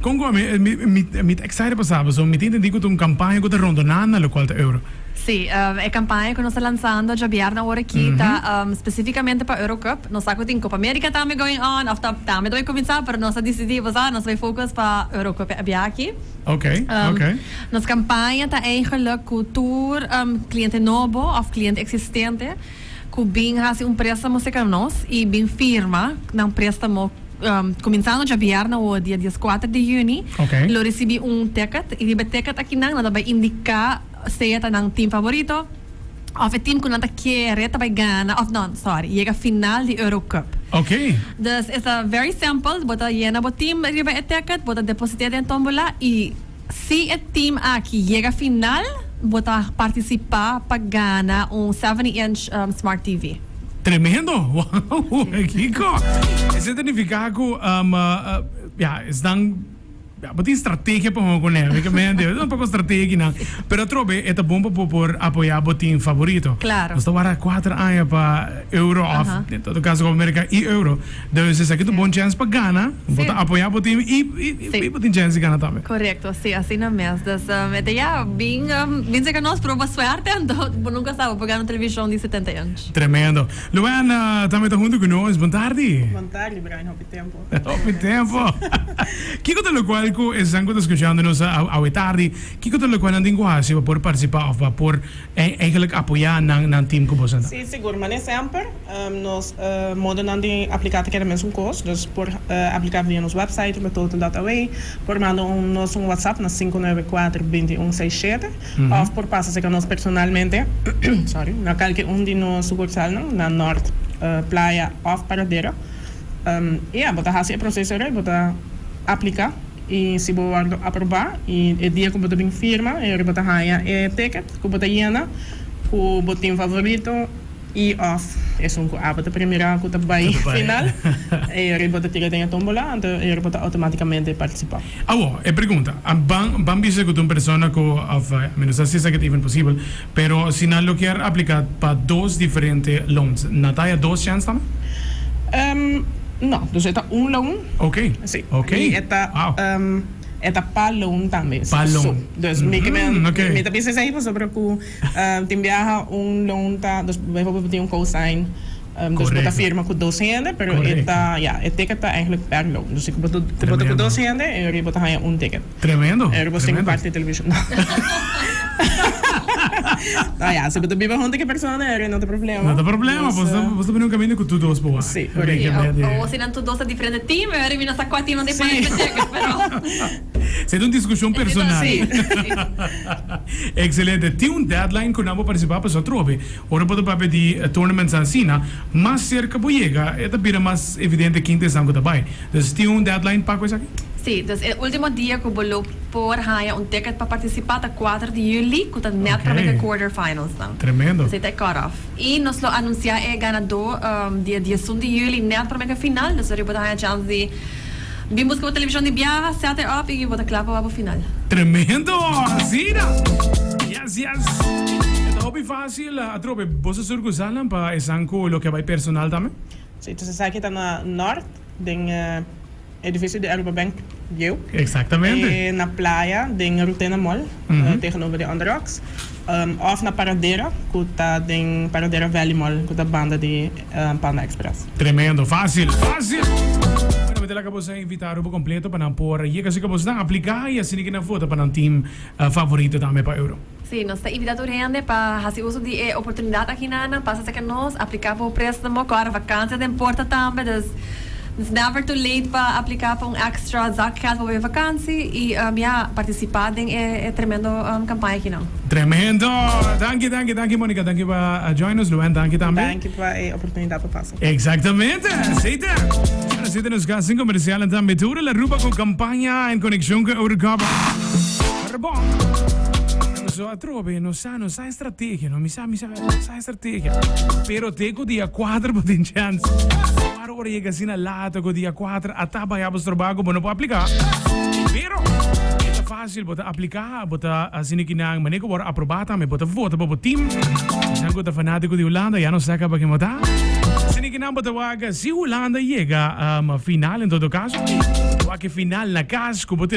Kon ku mi mi mi ta excited pa sa pasobra mi ta intendí ku ta un kampaña ku ta rondoná na lokual ta euro. Sí, e kampaña ku nos ta lansando djabièrnè awor aki ta spesífikamente pa Eurocup. Nos sa ku tin Copa America tambe going on òf ta tambe ta bai kuminsá pero nos a disidí bo sa nos bai focus pa Eurocup e bia aki. Ok, ok. Nos kampaña ta eigenlijk ku tur kliente nobo òf kliente eksistente ku bin hasi un préstamo serka nos i bin firma nan préstamo. Kuminsando djabièrnè o dia dieskuater di yüni, lo risibí un tèkèt i riba e tèkèt akinan nan ta bai indiká sea ta nan tim favorito òf e tim ku nan ta kere ta bai gana òf no, sòri, yega final di Eurocup. Dus e ta very simple, bo ta yena bo tim riba e tèkèt, bo ta deposit'é den tómbola i si e tim aki yega final bo ta partisipá pa gana un 70 inch smart TV. Tremendo! Wow! Kiko? Esei ta nifiká ku ya, esnan ya bo tin strategia pa hunga kuné, básicamente. Un poko strategianan. Pero atrobe e ta bon pa bo por apoyá bo team favorito. Claro. Nos ta warda kuater aña pa Euro òf en todo kaso Copa America i Euro. Dus esaki ta un bon chèns pa gana. Bo ta apoyá bo team i i bo tin chèns di gana tambe. Korekto, sí, asina mes. Dus e ta ya, bin bin serka nos, proba suerte, anto bo nunka sa, bo por gana un televishon di setenta inch. Tremendo. Luana tambe ta hunto cu nos. Bon tardi. Bon tardi Brian, hopi tempo. Hopi tempo. Kico ta locual cu esnan cu ta scuchando nos awe tardi, kico ta locual nan tin cu haci pa por participa of pa por eigenlijk apoya nan nan team cu boso ta? Si, sigur. Mane semper nos modonan di aplica ta keda mesun cos. Dus por aplica via nos website riba total.awe, por manda un nos un WhatsApp na 594 21 67. Of por pasa serka nos personalmente, sorry, na kalke un di nos sukursalnan na Nort, Playa of Paradera. I ya, bo ta hasi e proseso rei, bo ta apliká i si bo wòrdu aprobá i e dia ku bo ta bin firma e ora bo ta haña e ticket ku bo ta yena ku bo tin favorito. I òf esun ku abo ta premirá ku ta bai final, e ora bo ta tira den e tómbola, anto e ora bo ta outomátikamente partisipá. Awor, e pregunta, ban ban bisa ku ta un persona ku, òf mi no sa si esaki ta even posibel, pero si nan lo kier apliká pa dos diferente loans, nan ta haya dos chèns tambe? No, dus e ta un loan. Oké, Sí, oké, i e ta. Wow. E ta pa loan tambe. Pa loan. Dus mi ke men, mi ta bisa esei pasobra ku tin biaha un loan ta, dus bijvoorbeeld bo tin un co-sign, dus bo ta firma ku dos hende, pero e ta, ya, e ticket ta eigenlijk per loan. Dus si ku bo ta ku dos hende, e ora bo ta haña un ticket. Tremendo. E ora bo tin ku parti televishon. No ya, si bo ta biba huntu ku e persona, e ora no ta problema. No ta problema, bo ta bini un kaminda ku tur dos por wak. Sí, korekto. O si nan tur dos ta diferente team, e ora mi no sa kua team nan ta pone riba e ticket, pero. Esei ta un diskushon personal. Sí. Excelente. Tin un deadline ku nan por partisipá pasobra atrobe ora bo ta papia di tournaments asina, mas serka bo yega e ta bira mas evidente kin ta esnan ku ta bai. Dus tin un deadline pa ku esaki? Sí, dus e último dia ku bo lo por haña un ticket pa partisipá ta kuater di yüli ku ta nèt promé ku e quarter finals nan. Tremendo. Esei ta e cut off. I nos lo anunsiá e ganadó dia diesun di yüli nèt promé ku e final. Dus ora bo ta haña chans di Bin buska bo televishon di biaha, set e op y bo ta kla pa wak bo final. Tremendo! Asina! Yes, yes! E ta hopi fácil atrobe. Bo sa sur ku salnan pa esan ku loke a bai personal tambe? Si, entonces esaki ta na Nort, den edificio di Aruba Bank bieu. Exactamente. E na Playa, den Rutena Mall, tegenover di On The Rocks. Of na Paradera, ku ta den Paradera Valley Mall, ku ta banda di Panda Express. Tremendo, fácil, fácil! Bueno, mi ta laga boso invita Aruba completo pa nan por yega si ku boso nan aplica y asina ki nan vota pa nan team favorito tambe pa Euro. Sí, nos ta invita tur hende pa hasi uso di e oportunidad aki nan, pasa cerca nos, aplica pa un préstamo, cu ora vakantie den porta tambe, dus it's never too late pa aplica pa un extra zakgeld pa bo vakantie y ya, participa den e tremendo campaña aki nan. Tremendo! Danki, danki, danki Monica, danki pa join nos, Luan, danki tambe. Danki pa e oportunidad pa pasa. Exactamente! Aceite! Bueno, aceite nos gasten comercial en tambe tur el Aruba con campaña en conexion cu Eurocup. Pero bon, so atrobe, no sa, no sa estrategia, no mi sa, mi sa, sa estrategia. Pero te cu dia 4 bo tin chance. Ora ora yega asina lato cu dia 4 ata baya bo stroba cu bo no por aplica. Pero, e ta facil, bo ta aplica, bo ta asina ki nan mane cu bo aproba tambe, bo ta vota pa bo team. Esnan cu ta fanatico di Hulanda ya no sa caba ken bo ta. Asina. Bini kinan bo ta wak si Hulanda yega final en todo caso. Wak e final na cas cu bo.